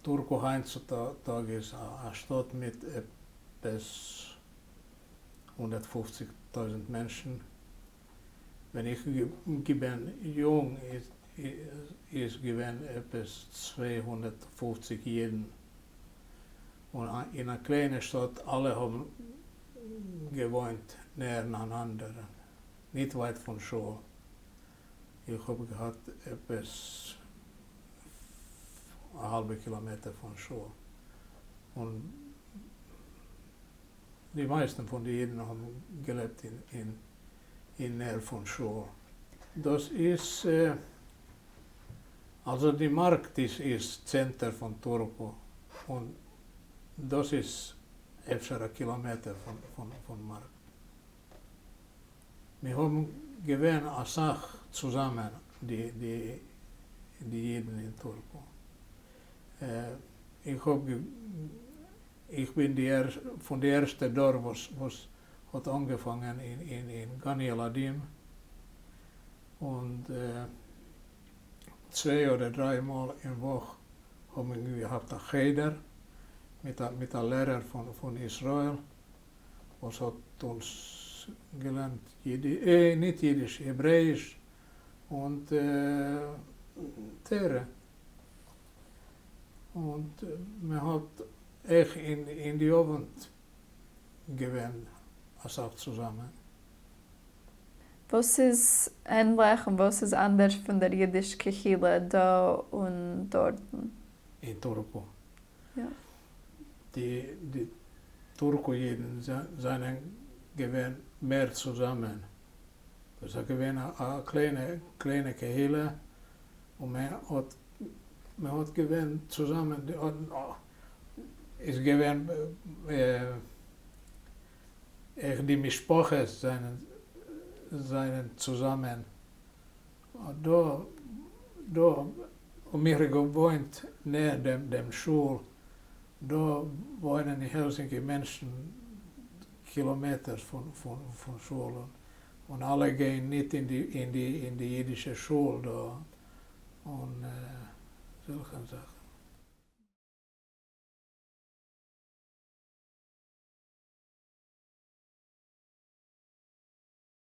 טורקו היינט צו טאג איז א שטאט מיט עפעס 150 טויזנט מענטשן. ווען איך געווען יונג איז געווען עפעס 250 אידן. און אין א קליינע שטאט אלע האבן געוואוינט נעבן אן אנדערן, ניט ווייט פון שול. איך האב געהאט עפעס א האלבע קילאמעטער פון שול. און די מייסטן פון די אידן האבן געלעבט אין נער פון שול. דאס איז אלזא די מארקט איז צענטער פון טורקו און דאס איז אפשר א קילאמעטער פון מארקט. מיר האבן געווען אסאך צוזאמען די אידן אין טורקו. איך האב איך בין די פון די ערשטע דור וואס האט אנגעפאנגען אין גן ילדים און צוויי אדער דריי מאל אין וואך האבן מיר געהאט א חדר מיט א לערער פון ישראל וואס האט אונז געלערנט ניט אידיש, העברעאיש און תורה. און מען האט אויך אין די אוונט געווען אסאך צוזאמען. וואס איז ענליך און וואס איז אנדערש פון דער אידיש קהילה דא און דארטן? אין טורקו. יא. די טורקו אידן זענען געווען מער צוזאמען. דאס איז געווען א קליינע קהילה און מען האט געווען צוזאמען, איז געווען אויך די משפחות זענען צוזאמען. דא האבן מיר געוואוינט נעבן דעם שול, דא וואוינען אין העלסינקי מענטשן קילאמעטערס פון שול און אלע גייען ניט אין די אידישע שול דא און זעלכע זאכן.